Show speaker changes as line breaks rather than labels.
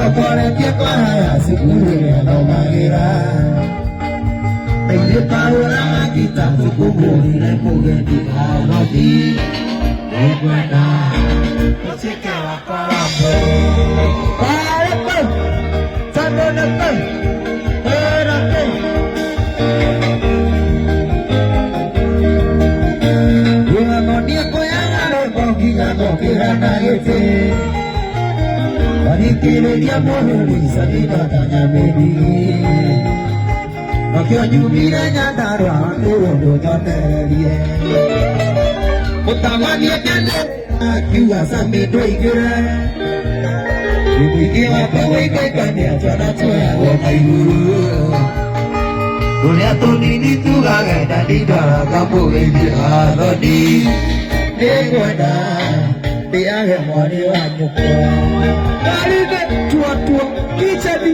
Tokoretie kwaraya cukuru ĩrĩa thomagĩra. Na ithuĩ twahũraga ngita tũkũmũrire mũgeni Nairobi. Nĩngwenda ũtuĩke wakwa wa mwĩrĩ. Warĩkũ, tondũ nĩkũ, wĩra kũ. Wĩra kũyaga rwĩmbo nginya ngokĩra na gĩtĩ. Wathikĩrĩria mũhũri Sabina Kanyamĩri. Nakĩo nyumire Nyandarũa nĩ ũndũ nyonererie. Mũtabania kene akiuga Sami ndũingĩre. Mũingĩ wakwa wĩikaikania twana tuoyagwo na igũrũ. Tũrĩa tũnini tugaga ndandindaraga mũgeithie athoni. Nĩngwenda ndĩage mwarĩ wa nyũkwa.
Karige tua tua kichedi.